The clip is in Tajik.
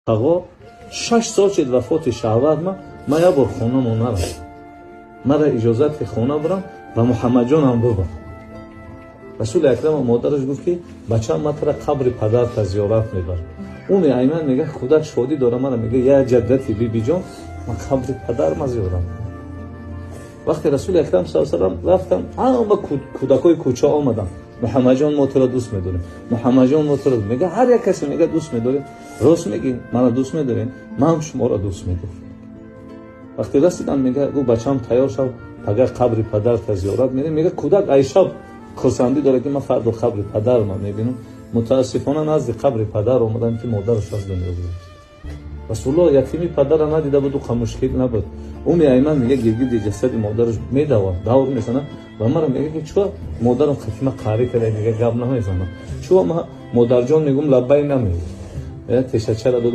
Тағо 6 сол шид вафоти шавҳар. Ма як бор хонамо нарафтам. Мара иҷозат ки хона бурам ва Муҳаммадҷонам бубар. Расули Акрам модараш гуфт, ки бачам, ма тара қабри падарта зиёрат мебарам. Уми Айман мега, худак шодӣ дора, мара мега: «Я ҷаддати, бибиҷон, ма қабри падарма зиёрат». Вақте Расули Акрам са салам рафтам, ҳама кӯдакҳои кӯча омадам: «Муҳаммадҷон, мо туро дӯст медорем, Муҳаммадҷон, мо туро». Мега, ҳар як касе мега: «Дӯст медорем, рост мегӣ, мана дӯст медорем, ман шуморо дӯст медорам». Вақте расидам, мега, гу: «Бачам, тайёр шав, пага қабри падарта зиёрат мерем». Мега, кӯдак айшаб хурсандӣ дорад, ки ман фардо қабри падарма мебинам. Мутаассифона, назди қабри падар омадам, ки модараш аз дунё гузашт. Расулуллоҳ ятими падара надида буду қа мушкил набуд. Уми Айман мега, гиргирди ҷасади модараш медавад, давр мезанад ва мара мега, ки чӯ модарам қатима қарӣ када, мега, гап намезанад, чӯ ма модарҷон мегум, лаббай намегӯ, тешачара додум.